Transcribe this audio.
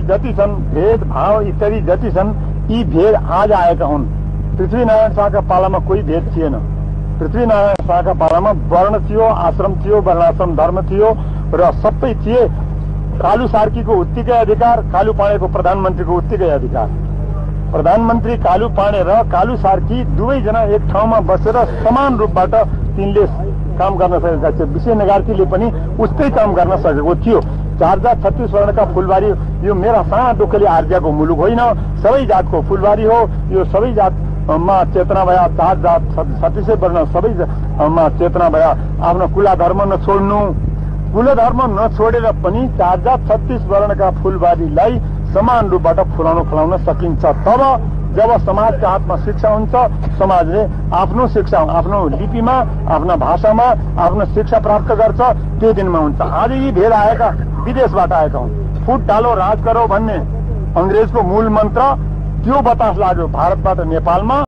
जति छन्, भेदभाव इत्यादि जति छन्, यी भेद आज आएका हुन्। पृथ्वीनारायण शाहका पालामा कोही भेद थिएन। पृथ्वीनारायण शाहका पालामा वर्ण थियो, आश्रम थियो, वर्णाश्रम धर्म थियो र सबै थिए। कालु सार्कीको उत्तिकै अधिकार, कालु पाँडेको प्रधानमन्त्रीको उत्तिकै अधिकार। प्रधानमन्त्री कालु पाँडे र कालु सार्की दुवैजना एक ठाउँमा बसेर समान रूपबाट तिनले काम गर्न सकेका थिए। विशेष नगार्कीले पनि उस्तै काम गर्न सकेको थियो। 4 जात 36 वर्णका फुलबारी, यो मेरा साना दुःखले आर्ज्याको मुलुक होइन, सबै जातको फुलबारी हो। यो सबै जातमा चेतना भया, 4 जात 36 वर्ण सबैमा चेतना भया। आफ्नो कुला धर्म नछोड्नु, कुल धर्म नछोडेर पनि 4 जात 36 वर्णका फुलबारीलाई समान रूपबाट फुलाउन सकिन्छ। तब जब समाजका हातमा शिक्षा हुन्छ, समाजले आफ्नो शिक्षा आफ्नो लिपिमा, आफ्ना भाषामा आफ्नो शिक्षा प्राप्त गर्छ, त्यो दिनमा हुन्छ। आज यी भेद आएका विदेशबाट आएका हुन्। फुट डालो राज गरौ भन्ने अंग्रेजको मूल मन्त्र, त्यो बतास लाग्यो भारतबाट नेपालमा।